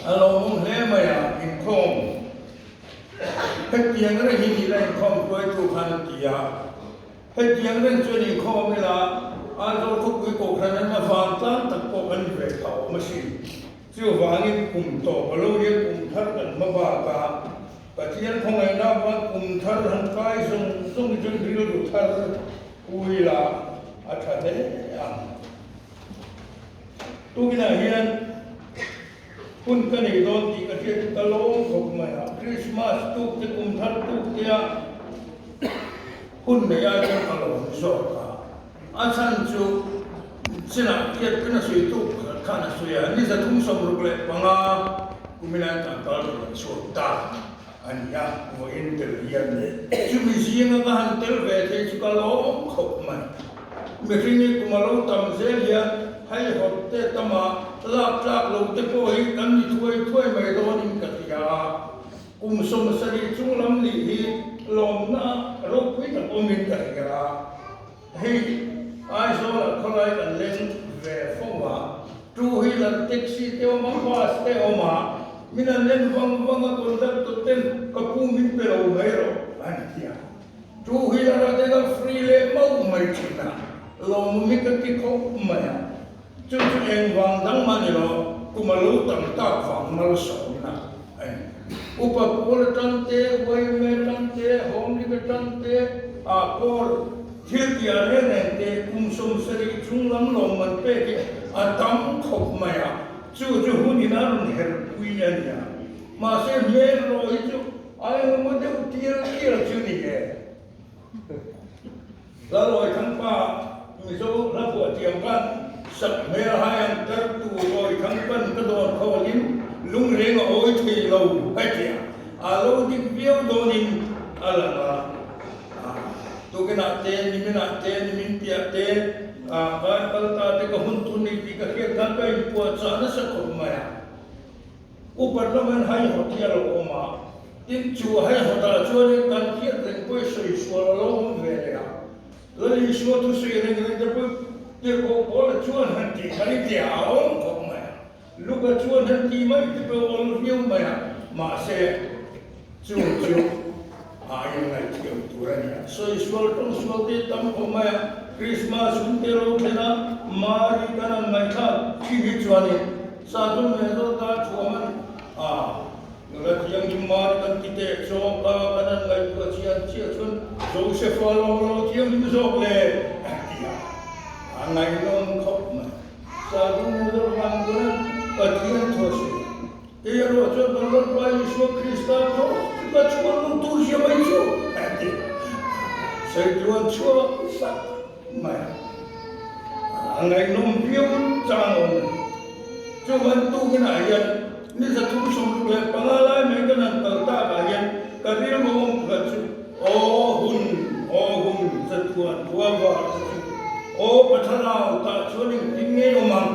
A lawmawm hle mai a, inkhawm hetiang reng hi ni la inkhawm hruaitu khan a ti a. Hetiang reng chuan inkhawm ila Aizawl khawpui kohhran an la vantlang tak pawh kan ni ve tha awm asin. Chuvangin kum tawp a lo nia kum thar kan hma bakah Pathian khawngaihna avang kum thar han kai zawng zawng hi chuan rilru thar pui la a tha hle ang. Tukinah hian hun ka nei dawn tih ka hriat chu ka lawm khawp mai a, Krismas tuk te kum thar tuk te a hun nei ai chuan ka lawm zawk a, a chhan chu chinah khian kan a sawi tuk pakhat khan a sawi a, ni 365 kumin an kan kal rawn chhuak ta a ni a, vawiin tel hian chumi zinga ka han tel ve thei chu ka lawm khawp mai. Mihring hi kum a lo tam zel hian haihawt te tama lak tlak lo te pawh hi kan ni thuai thuai mai dawnin ka hria a, kum 70 chung lam nih hi lawmna ropui tak awmin ka hria a. Hei Aizawlah khawlai kan leng ve fo a, two wheeler taxi te awm a, bus te awm a, min an len vang vang a, conductor ten ka pu min pe lo mai rawh an ti a, two wheeler ah te kan free leh mauh mai thin a, lawmawm hi ka ti khawp mai a, chu chu engvang dang mah ni lo, kum a lo tam tak vang malsawmna a ni. Upa pawl atang te, yma atang te, Home League atang te, ah pawl thil tih ah reng reng te kum 70 chung lam lawmman pek hi a tam khawp mai a, chu chu hun in a rawn her pui a nia. Mahse hmel rawh hi chu a engemaw deuh tial tial chu ni e. Lalawi Thangpa Mizo hla phuah thiam khan sak hmel hai ang tartu Lawi Thangpan ka dawn khawlin lungreng a awi thei lo hetiang a lo dik viau dawnin a lang a. Tukinah te, niminah te, nimin piah te, kar kal ta te ka hun tur ni tih ka hriat khan ka inpuahchah nasa khawp mai a. Upat lamin haihawt hi a lo awm a, tin chu haihawtah chuanin kan hriat reng pawh i sawi sual a lo awm ve leh a. Lal Isua thusawi reng reng te pawh tirhkoh Paula chuan han tih mai te a awm khawp mai a, Luka chuan han tih mai te pawh a awm viau mai a, mahse chu chu a inngaithiam tur a ni a. Sawi sual tawng sual te tam khawp mai a, Krismas hun te ro thlen a, Mari kan han ngaihthlak thin hi chuanin Satum leh Zawta thuam a ni a, nula thianghlim Mari kan ti teh chawk a, kan han ngaihtuah chian chiah chuan Josefa lawng lo thianghlim zawk le a ti a, a ngaihnawm khawp mai. Satum leh Zawta vang chuan Pathian thu a sawi a, kei erawh chuan kan Lalpa Isua Krista tho chu ka chhuah lo tur zia mai chu a ti a, sawi chhuak sak mai a. A ngaihnawm viau chang awm a ni. Chuan tukinah hian ni 365 lai mai kan han kal takah hian ka rilru awm pakhat chu aw hun, aw hun chatuan khua var te chu aw Pathalau tah chuan engtin nge awm ang?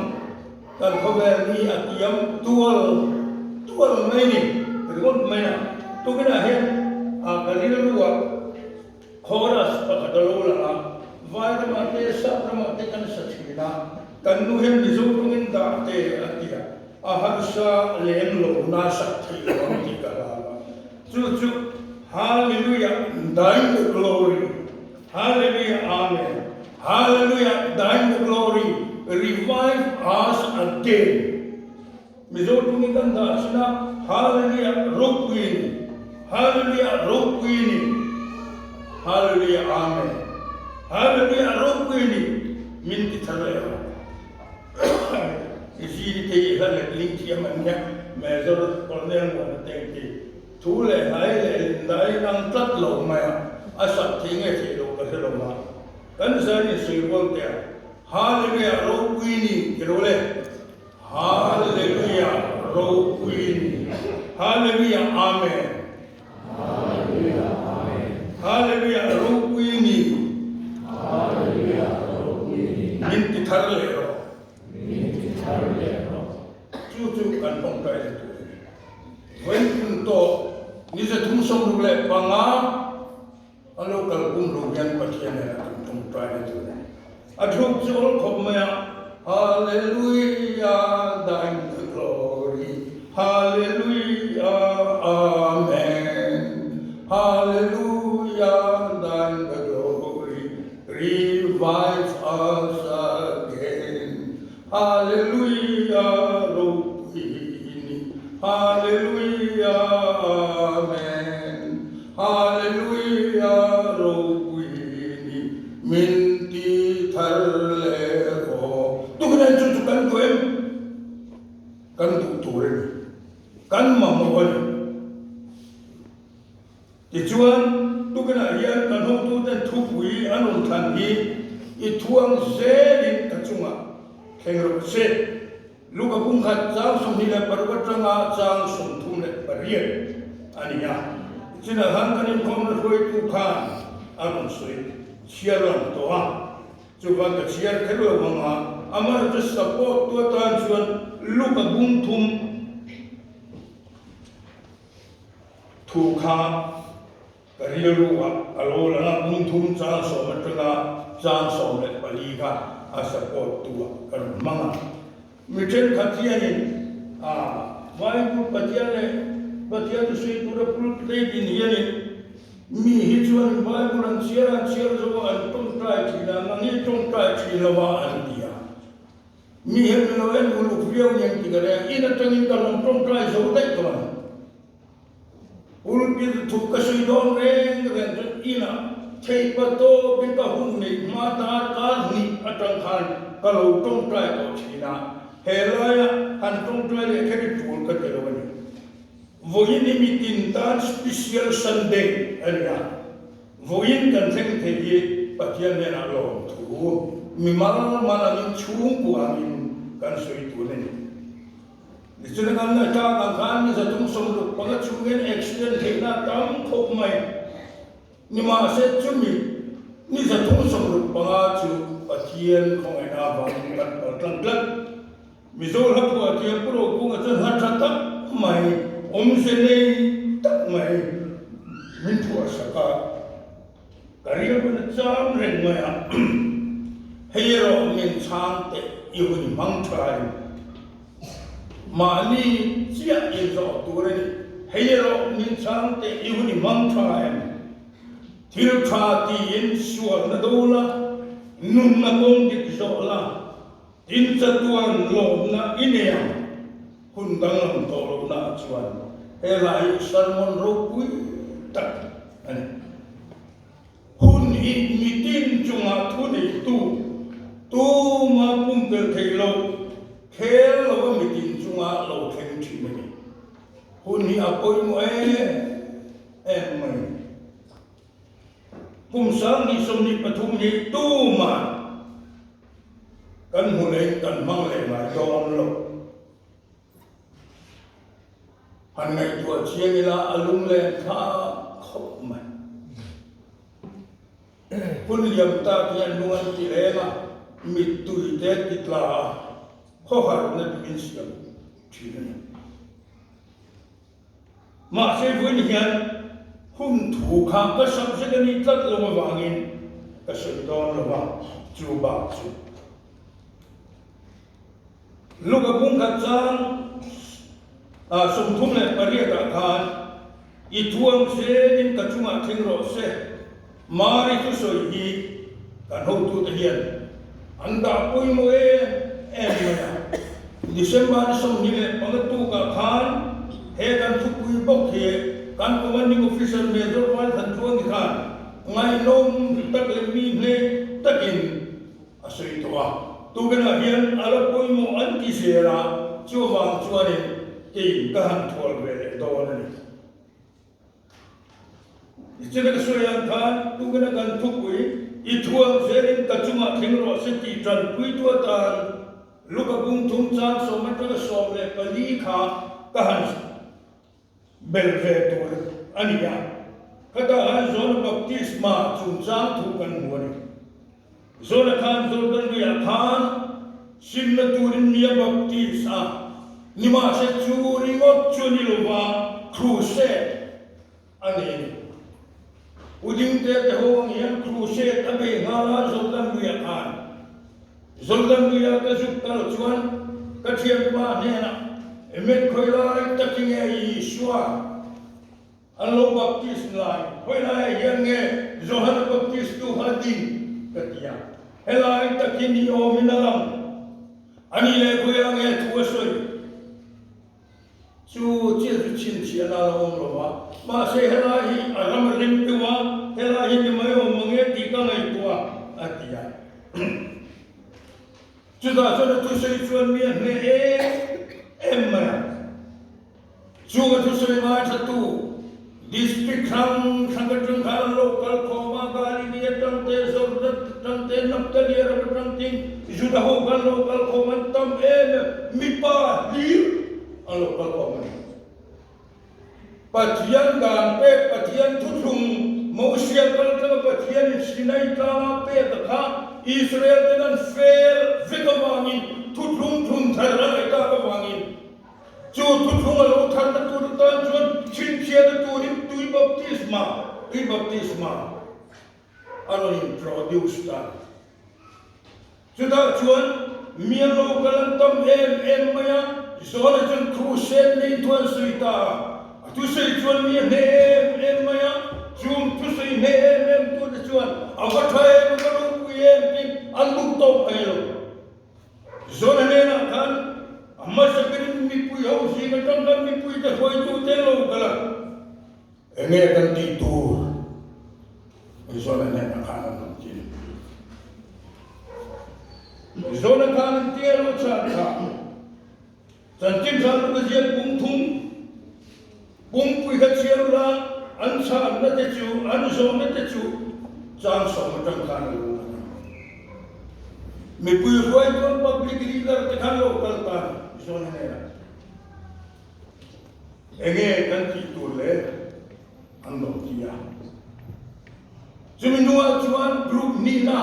Kan khawvel ni a tiam tual tual mai ni ringawt mai a. Tukinah hian a ka rilru ah Chorus pakhat a lo lang a, vai ramah te sap ramah te kan sa thin a, kan nu hian Mizo tawngin dah te a ti a, a harsa lem lo na sak theih lo ang tih ka hlau a, chu chu Hallelujah Thine the glory, Hallelujah Amen, Hallelujah Thine the glory, revive us again. Mizo tawngin kan dah chin a, Hallelujah ropui a ni, Hallelujah ropui a ni, Hallelujah Amen, Hallelujah ropui a ni, min ti thar leh a. I ziri te hi hla let ling thiam an nia, Major Colonel Muana te ang khi. Thu leh hlai leh lindai nang tlat lo mai a, a sak thei nge theih loh ka hre lo va. Kan zai in sawi rual teh a, Hallelujah ropui a ni ti lo le. Hallelujah ropui ni. Hallelujah Amen. Hallelujah Amen. Hallelujah ropui ni. Hallelujah ropui ni. Min ti thar leh rawh. Min ti thar leh rawh. Chu chu kan tawngtai leh tur a ni. Vawiin tawh ni 365 A lo kal kum lo hian Pathian nen a tum tawngtai na tur a ni. A thluk chu awl khawp mai a, Hallelujah, thine the glory, Hallelujah Amen Hallelujah thine the glory Revive us again Hallelujah ropui ni Hallelujah Amen Hallelujah ropui ni Min ti thar leh rawh. Tukin chu chu kan duh em? Kan duh tur a ni. Kan mamawh a ni. Tichuan, tukinah hian kan hotuten thupui an rawn thlan hi i thuang zelin ka chungah thleng rawh se. Luka pumkhat chang 26 atanga chang 38 a ni a. Chinah khan kan inkhawmna hruaitu khan a rawn sawi chhiar lang tawh a. Chuvang ka chhiar kher lo ang a, amaherawhchu support tu atan chuan Luka bung thum thu kha ka rilru ah a lo lang a, bung thum chang sawm atanga chang 14 kha a support tu ah ka rawn hmang a. Mi thenkhat hianin a Bible Pathian leh Pathian thusawi tura pulpit din hianin mi hi chuan Bible an chhiar a, an chhiar zo a, an tawngtai thin a, nang hi tawngtai thin lo a an ti a. Mi hian min lo en uluk viau nen ti ka reng, in atangin ka rawn tawngtai zo daih tawh a ni. Pulpit thu ka sawi dawn reng reng chuan inah theihpa tawpin ka hun neih hma dar kar hnih atang khan ka lo tawngtai tawh thin a, he laia han tawngtai leh kher i tul ka ti lo a ni. Vawiin hi mitin tan special Sunday a ni a, vawiin kan thleng thei hi Pathian hnenah lawmthu mimal mal angin chhungkua angin kan sawi tur a ni. Nichina kan ngaihthlak ang khan ni 365 chhungin accident theihna a tam khawp mai. Nimahse chumi ni 365 chu Pathian khawngaihna avangin kan kal tlang tlat. Mizo hla phuah thiam Pu Rokunga chuan hla tha tak mai, awmze nei tak mai min phuah sak a. Ka rilru na cham reng mai a, hei erawh min chhang teh i hun hmang thain mahni chiah inzawh tur a ni. Hei erawh min chhang teh i hun hmang tha em? Thil tha tiin sualna do la, nunna kawng dik zawh la, tin chatuan lawmna i nei ang. Hun danglam tawh lohna ah chuan helai hi sermon ropui tak a ni. Hun hi mitin chungah thu neitu tuma pumpelh theih loh khel lova mitin chunga lo thleng thin a ni. Hun hi a pawimawh em em mai. Kum 2023 hi tuma kan hmu leh kan hmang leh ngai dawn lo. Han ngaihtuah chiang ila a lunglen thlak khawp mai. Hun liam tak hian lung an ti reng a, mittui te ti tla a, khawharna te min siam thin a ni. Mahse vawiin hian hun thu kha ka subject a nih tlat lo avangin ka sawi dawn lo a, chu bak chu. Luka bungkhat chang 38 ah khan i thuam zelin ka chungah thleng rawh se, Mari thusawi hi kan hotute hian an dah pawimawh em em mai a. December ni 25 tukah khan he kan thupui bawk hi kan Commanding Officer Major Vanthantluangi khan ngaihnawm tak leh mi hneh takin a sawi tawh a. Tukinah hian a la pawimawh an ti zel a, chuvang chuanin keiin ka han thual ve leh dawn a ni. Nichina ka sawi ang khan tukina kan thupui i thuang zelin ka chungah thleng rawh se tih tanpuitu atan Luka bung thum chang sawm atanga 14 kha ka han belh ve tur a ni a. Khatah khan John Baptisma chungchang thu kan hmu a ni. John-a khan Jordan luiah khan simna turin mi a baptis a, nimahse chu ringawt chu a ni lo va, crusade a nei a ni. U Dingte te ho ang hian crusade a bei nghal a Jordan luiah khan. Jordan luia ka zuk kal chuan ka thianpa hnenah. Emet khawi lai tak hi nge Isua an lo baptist lai? Khawi laiah hian nge Johana baptist-tu kha a ding? ka ti a. Helai tak hi ni awmin a lang. A nih leh khawiah nge thu a sawi? Chu chiah chu chhinchhiahna a lo awm lo va, mahse helai hi a ram a rem deuh a, helai hi ni mai awm mange tih ka ngaihtuah a, a ti a. Chutah chuan a thusawi chuan mi a hneh em em mai a. Chung a thusawi ngaithlatu District hrang hrang atang khan an lo kal khawm a, Galilee atang te, Jordan atang te, Naphtali ram atang tin Juda ho khan lo kal khawm an tam em em, mipa hlir an lo kal khawm a ni. Pathian dan pek, Pathian thuthlung, Mosia kal tlanga Pathianin Sinai tlanga pek a kha Israel ten an fel vek avangin thuthlung thlum thar a ngaih tak avangin chu thuthlung a lo tharna tur atan chuan chhinchhiahna turin tui baptisma, tui baptisma a rawn introduce ta. Chutah chuan mi an lo kal an tam em em mai a, Johana chuan crusade nei thu an sawi ta a, a thusawi chuan mi a hneh em em mai a, chung thusawi hneh em em tute chuan a va tha em, a va ropui em tiin an duh tawk thei lo. Johana hnenah khan a hmasa berin mipui ho zing atang khan mipuite hruaitute an lo kal a, Enge kan tih tur Zona hnenah khan an rawn ti. Zona khan an tia lo chhan kha chanchin tha luka ziak pum thum pumpui kha chhiar ula an chhanna te chu an zawhna te chu chang sawm atang khan a lo lang a. Mipui hruaituan public leader te khan lo kal ta Zona hnenah. Enge kan tih tur le an lo ti a. Chumi hnuah chuan group hnihna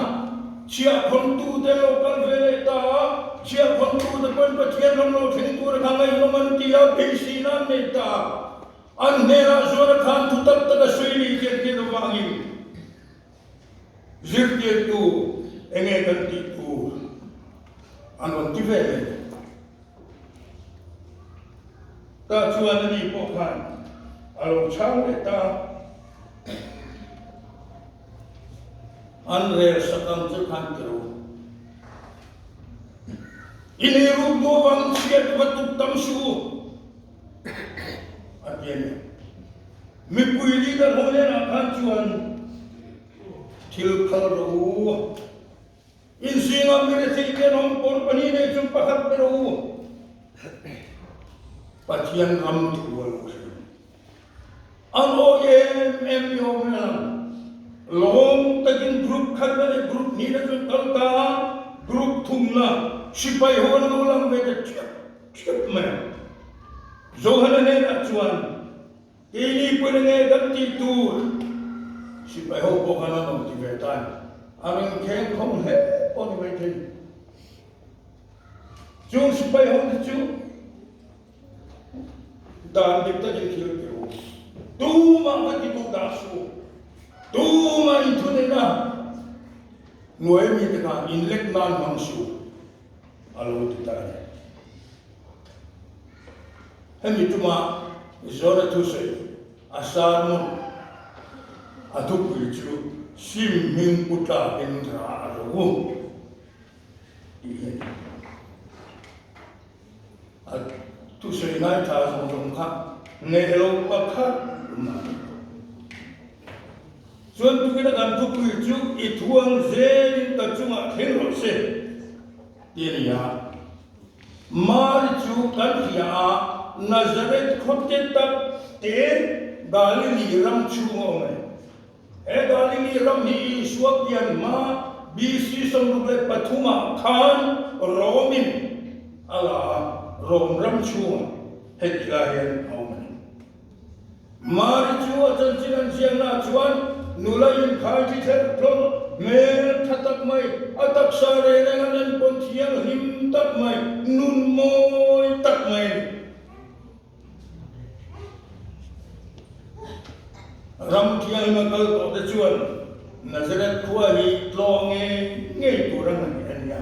chhiahkhawntute lo kal ve leh ta a, chhiahkhawntute pawhin Pathian ram lo thleng tura kha ngaihnawm an ti a, beiseina an nei ta a. An hnenah zuara khan thu tak tak a sawi ni tih an hriat avangin zirtirtu enge kan tih tur an rawn ti ve leh. Tah chuan ani pawh khan a lo chhang leh ta a. An rel sak ang che khan ti ro. I nei ruk duh avang chhiat va tuk tam suh u, a ti a ni. Mipui leader ho hnenah khan chuan thil phal rawh u. In zingah mi rethei te an awm kawr pahnih nei chung pakhat ber u. Pathian ram thu a lo hre. An aw em em ni awm in a lang. Lawm takin group khatna leh group hnihna chu kal ta a, group thumna sipai ho an lo lang ve ta ṭhiap ṭhiap mai a. Johana hnenah chuan Keini pawhin enge kan tih tur? Sipai ho pawh khan an rawn ti ve ta a ni. A rawn kheng khawm hle pawh ni maithei. Chung sipai ho te chu dan dik takin thil ti u. Tumah ka ti duh dah suh u. Tumah in thuneihna hnuai mite khan inlek nan hmang suh u a lo ti ta a ni. Hemi tuma Zora thusawi a sermon a thupui chu Sim hming pu tlakin rah a ro tih hi a ni. A thusawi ngaithla zawng zawng kha ngeih lo pakhat mah a ni lo. Chuan tukin a kan thupui chu i thuang zelin ka chungah thleng rawh se tih a ni a. Mari chu kan hria a, Nazareth khawte tak te Galili ram chhung a awm a ni. He Galili ram hi Isua pian hma BC 63 ah khan Rom-in a la a, Rom ram chhungah heti lai hian a awm a ni. Mari chu a chanchin an ziaknaah chuan nula inkhai thi ther tlawr, hmel tha tak mai, a taksa reng reng an enkawl thianghlim tak mai, nun mawi tak mai a ni. Ram thianghlim a kal tawh te chuan Nazareth khua hi tlawh ngei ngei tur a ngaih a ni a.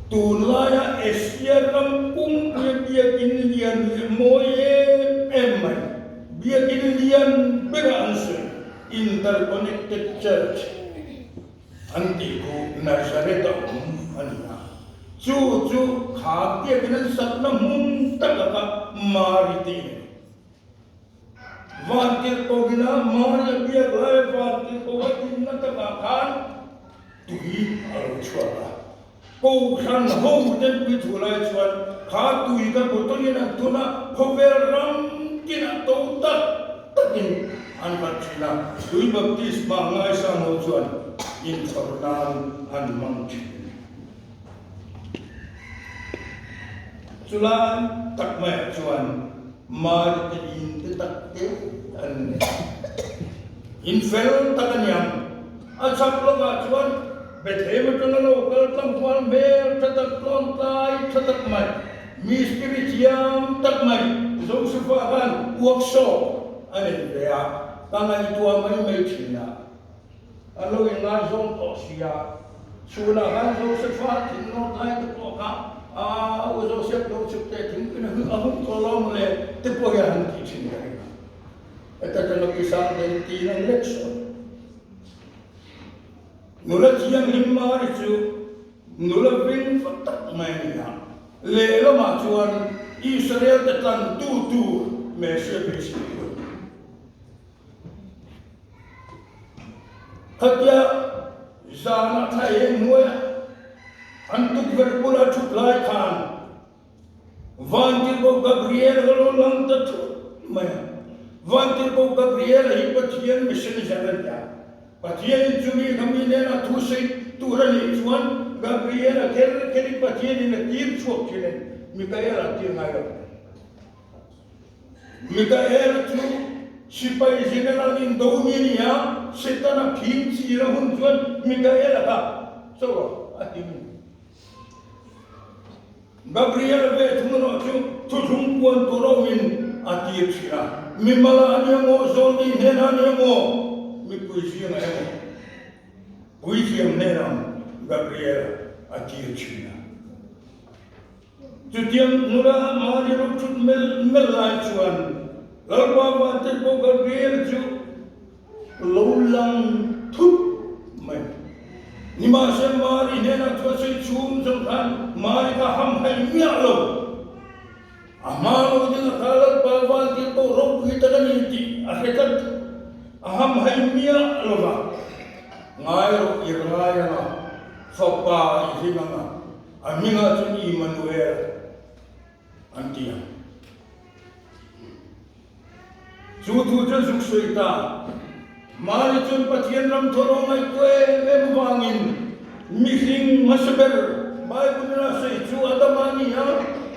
Tunlaia Asia ram pumpuia biakinn lian leh mawi em em mai, biakinn lian bera an sawi, Interconnected Church an tih khu Nazareth-a awm a ni a. Chu chu kha biakinn an sakna hmun taka kha Mari tih a ni. Vantirhkohina Mari a biak laia Vantirhkoh a dinna takah khan tui a lo chhuak a. Kohhran ho ten pui thu lai chuan kha tui kha bottle in an thun a, khawvel ram tinah to tak takin an vat thin a, tui baptisma ngaisang ho chuan inchhawr nan an hmang thin a ni. Chulai tak maiah chuan Mari te in te tak te an nei. In fel tak a niang. A chhak lawkah chuan Bethlehem atanga lo kal tlangval hmel tha tak tlawntlai tha tak mai, mistiri thiam tak mai Josefa khan workshop a nei ve a, ka ngaihtuah mai mai thin a. A lo inngaizawng tawh si a, chhunah khan Josefa thinlawt lai te pawh kha a u Joseph lo chhuk teh thingpui na a hung tawh lo maw le te pawh hi a han tih thin ka ring a. Heta tanga pisang den tin ang lek sawn. Nula thianghlim Mari chu nula veng va tak mai a ni a, lehlamah chuan Israel te tlantu tur Messiah beisei tur a ni. Khatia zanah thla eng hnuaia an tukverh bula thut lai khan Vantirhkoh Gabriel a lo lang ta thut mai a. Vantirhkoh Gabriel hi Pathian messenger a ni a. Pathianin chumi kha mi hnenah thu sawi tur a nih chuan Gabriel a kher kherin Pathianin a tir chhuak thin a ni. Mikael a tir ngai lo. Mikael chu sipai general in do mi a ni a, Setana phim chir a hun chuan Mikael a kha cho rawh a ti mai. Gabriel ve thung erawh chu thuthlung puan tur a awmin a tir thin a, mimal ah a ni emaw, zawlni hnenah a ni emaw, mipui zingah emaw puithiam hnenah Gabriel a tir thin a. Chutiang nula Mari ro thut melh melh lai chuan Lalpa Vantirhkoh Gabriel chu lo lang thut mai. Nimahse Mari hnenah chu a sawi chhung zawng khan Mari kha hamhaih miah lo. A hma lo ding a kha Lalpa Vantirhkoh ropui tak a ni tih a hre tlat. A hamhaih miah lo va, Ngai rawh i rai anga, fapa i hlim anga, A hmingah chuan Immanuel an ti ang. Chu thu chu zuk sawi ta. Mari chuan Pathian ram thaw lo ngaihtuah em em avangin mihring hmasa ber Bible in a sawi chu Adama a ni a,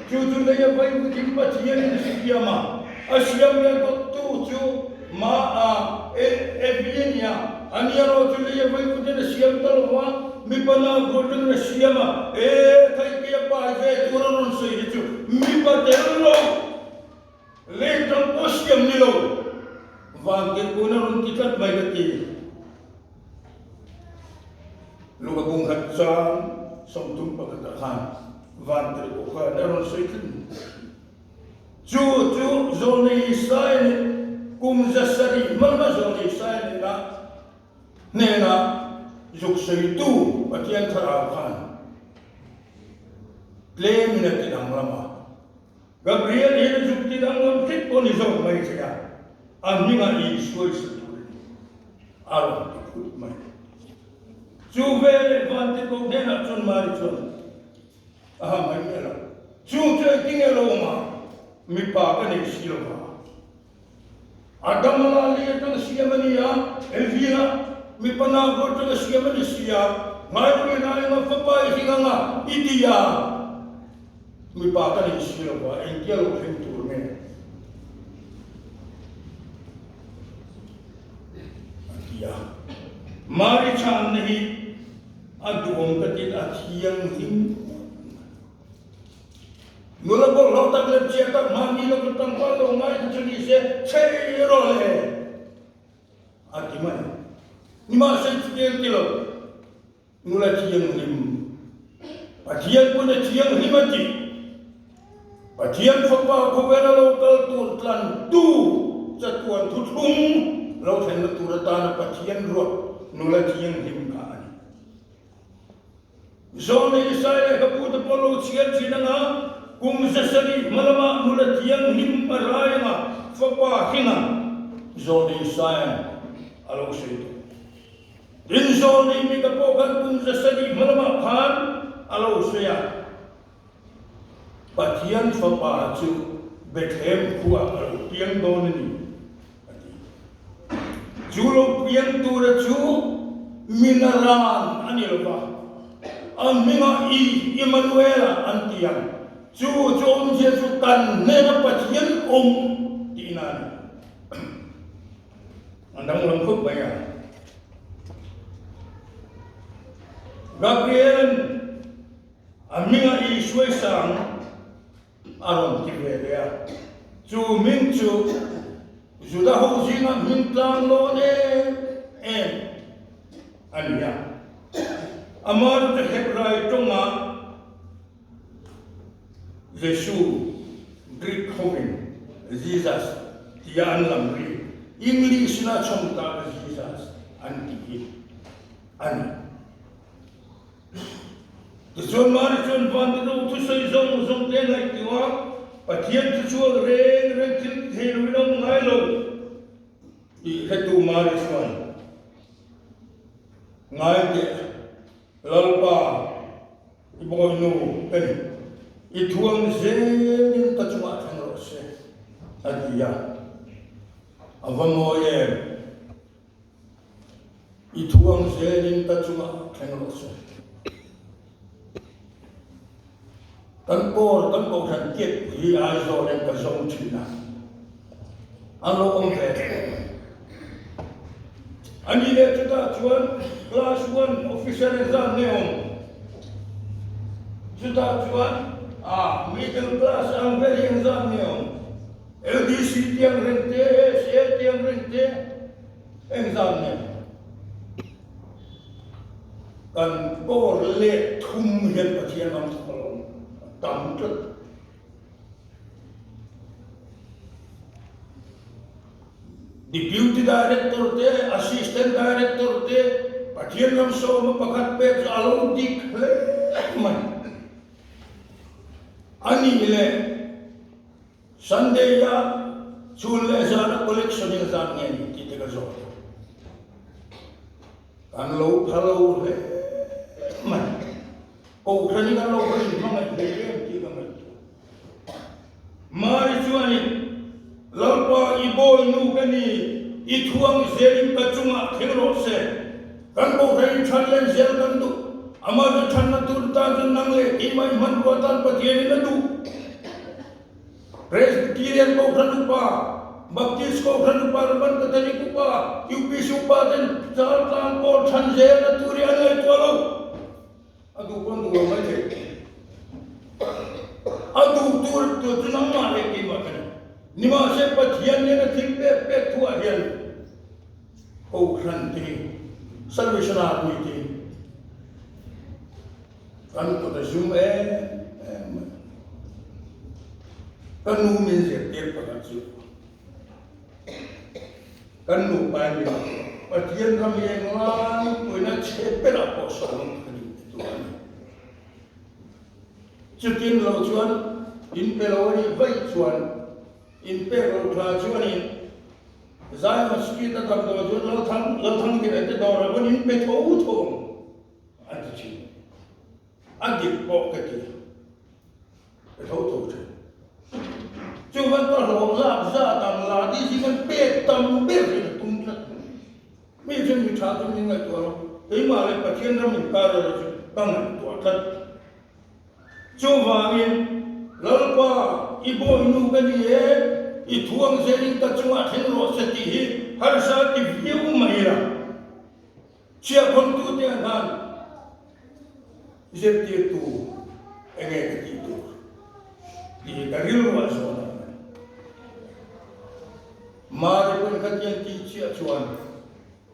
chu chu lei a vai vuthin Pathianin a siam a, a siam leh dawttu chu Ma a Evi a ni a, a ni erawh chu lei a vai vuthin a siam ta lo va, Mipa nau tur chuan a siam a, E, Thaikei a pai ve tur a rawn sawi hi chu mipa tel lo, lei tang pawh siam ni lo, vantirhkohna rawn ti tlat mai ka ti. Luka bung khat chang 31 ah khan vantirhkoh khan a rawn sawi tlat mai. Chu chu Zawlnei Isaiah nih kum 700 hmalma Zawlnei Isaiah nena Hnenah zuk sawitu Pathian Thlarau khan tlemin a ti danglam a. Gabriel hian a zuk ti danglam hret pawh ni zawk mai thei a, a hmingah Isua i sa turin a rawn ti phut mai. Chu veleh Vantirhkoh hnenah chuan Mari chuan a ha mai miah lo. Chu chu engtin nge lo awm a, mipa ka nei si lo va. Adama lah lei atanga siam a ni a, Evi lah mipa nau pawh atanga siam a ni si a, Ngaihruaina enga fapa i hring anga i ti a, mipa ka nei si lo va, engtia lo thleng tur nge? A ti a. Mari chhanna hi a duhawm ka tiin a thianghlim khawp mai. Nula bawlhhlawh tak leh chiah tak mahni lo ka tlangval lo ngai kha chu ni se chhei rawh le a ti mai. Nimahse chutiang ti lo nula thianghlim. Pathian pawn a thianghlim a ti. Pathian Fapa khawvela lo kal tur tlantu chatuan thuthlung lo thlenna tur atana Pathian ruat nula thianghlim kha a ni. Zawlnei Isai leh ka pute pawh lo chhiar thin anga, kum 700 hma lamah nula thianghlim a rai anga Fapa hringa Zawlnei Isaia'n a lo sawi tawh. Tin, Zawlnei Mika pawh khan kum 700 hma lamah khan a lo sawi a, Pathian Fapa chu Bethlehem khuaah a lo piang dawn a ni, a ti. Chu lo piang tura chu Minaran a ni lo va, a hmingah I, Immanuela an ti ang. Chu chu awmzia chu kan hnena Pathian awm tihna a ni. A danglam khawp mai a. Gabriel-a'n a hmingah I hruaisang a rawn ti ve leh a. Chu hming chu Juda ho zinga hming tlang lawn em em a ni a. Amah chu Hebrai tawngah Jesu, Greek hovin Jesus tia an lam ri, English in a chhawm tak Jesus an tih hi a ni. Tichuan Mari chuan Vantiruk thusawi zawng zawng te ngaihtuah a, Pathian thuchhuak reng reng thil ti thei loin a awm ngai lo tih hretu Mari chuan ngai teh Lalpa i bawinu ka ni, i thuam zelin ka chungah thleng rawh se a ti a, a va mawi em? I thuang zelin ka chungah thleng rawh se. Kan pawl kan kohhran tiat hi Aizawl in ka zawng thin a, an lo awm ve thleng. A ni leh chutah chuan class one officer exam nge awm? Chutah chuan a middle class ang vel hi engzat nge awm? LDC tiang reng te, SA tiang reng te engzat nge? Kan kawr let thum hian Pathian ram thawk alawm a tam tlat. Deputy Director te, Assistant Director te Pathian ram sawma pakhat pek chu a lo dik hle mai. A nih leh Sunday a chhun leh zan a collection in zan nge ni tih te ka zawt a. Kan lo pha lo hle mai. Kohhran in an lo va inhmangaih hle em tih ka ngaihtuah. Mari chuanin, Lalpa i bawinu ka ni, i thuang zelin ka chungah thleng rawh se. Kan kohhran in than len zel kan duh. Amah chu thanna tur tan chuan nang leh keimah i hmanrua tan Pathianin a duh. Presbyterian Kohhran Upa, Baptist Kohhran Upa, Roman Catholic Upa, UPC Upa ten Chaltlang pawl than zelna tur hi an ngaihtuah lo. A duh pawn duh lo mai thei. A duh tur tur chu nangmah leh keimah ka ni. Nimahse Pathian nena thil pek pek thuah hian Kohhran te hi, Salvation Army te hi kan kut a zum em em mai. Ka nu min zirtir pakhat chu kan nupa in min Pathian ram hi englai puina chhe berah pawh sawm ka ni ti tur a ni. Chutin lo chuan in pe lo a nih vaih chuan in pek lo thla chuanin Zion Street a damdawi chuan Lalthang Lalthangkira te dawrah pawn in pe tho tho ang a ti thin. A dik pawh ka ti. Ka tho tho thin. Chuvan ka hlawh zat zat ang la tih hi kan pek tam ber hi ka tum tlat mai. Mi chuan mi tha chu min ngaihtuah lo, keimah leh Pathian ram inkar erawh chu ka ngaihtuah tlat. Chuvangin, Lalpa, i bawinu ka ni e, i thuang zelin ka chungah thleng rawh se tih hi harsa ti viau mai la. Chhiahkhawmtute ang khan zirtirtu enge ka tih tur tih hi ka rilru ah zawn a ni. Mari pawn khatiang tih chiah chuan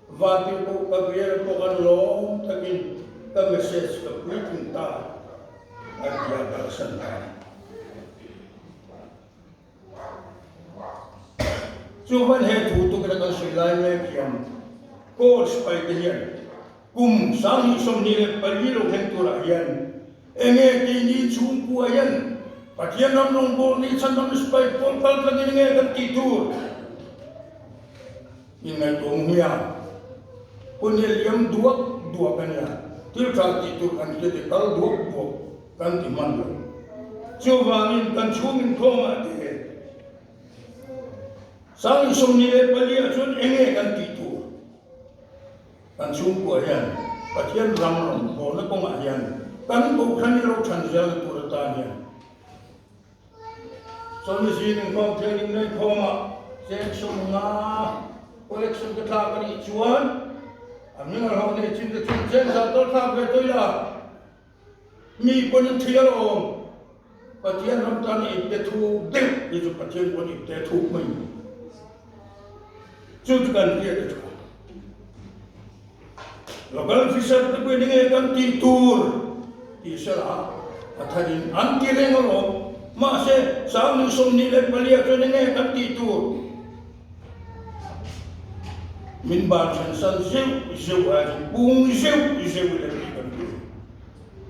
Vantirhkoh Gabriel pawh kan lawm takin ka message ka puitling ta. a ti a kalsan ta a ni. Chuvan he thu tukna kan sawi lai mek hian Kawl sipai te hian kum 2024 lo thleng turah hian enge keini chhungkua hian Pathian ram rawngbawlni chhandam sipai pawl kal tlangin enge kan tih tur inngaihtuah hmiah hun hi a liam duak duak a nia, thil tha tih tur kan hria te kal duak duak kan ti hman lo. Chuvangin kan chhung inkhawmah te 2024 ah chuan enge kan tih tur kan chhungkua hian Pathian ram rawngbawlna kawngah hian kan kohhran i lo than zelna tur atan hian Chawlhni zing inkhawm thianghlim nei khawmah cheng sawmnga collection ka thlak a nih chuan a hming a hlawh nei chin te chuan cheng za tal thlak ve tawih la, mi pawn in thei alawm. Pathian ram tan i ipte thuk deuh hi chu Pathian pawn ipte thuk mai chu chu kan hriat a tha. Local officer te pawhin enge kan tih tur tih sela a tharin an ti reng alawm. Mahse, 2024 chuan enge kan tih tur min ban then san zeuh zeuh a chuan pung zeuh zeuh ila tih kan duh.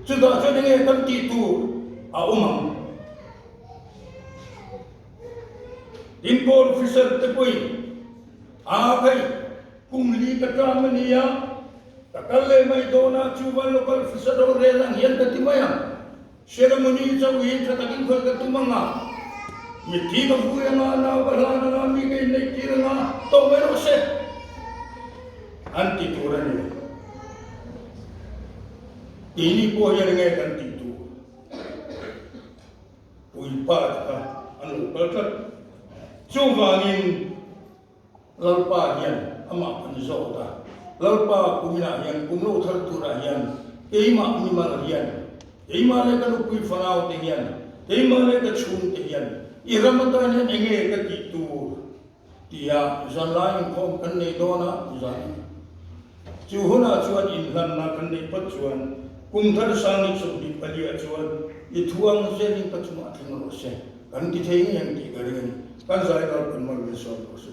Chutah chuan enge kan tih tur a awm ang. Tin, Pawl officer te pawhin a phei. Kum li ka tang a nia, ka kal leh mai dawn a, chuvan local officer rorel ang hian ka ti mai ang. Ceremony chauh hi tha takin khawi ka tum ang a, mitthi ka vui ang a, nau ka hlan ang a, mi ka inneih tir ang a, tawh mai rawh se an ti tur a ni. Keini pawh hian enge kan tih tur? Puipa te kha an lo kal tlat. Chuvangin. Lalpa hian amah kan zawt a, Lalpa kuminah hian kum lo thar turah hian keimah mimal hian, keimah leh ka nupui fanau te hian, keimah leh ka chhung te hian i ram atan hian enge ka tih tur tia zanlai inkhawm kan nei dawn a, zan chu hunah chuan inhlanna kan neih phawt chuan kum thar 2024 ah chuan i thuang zelin ka chungah thleng rawh se. Kan ti thei ngei ang tih ka ring a ni. Kan zai ral kan mal ve sawn rawh se.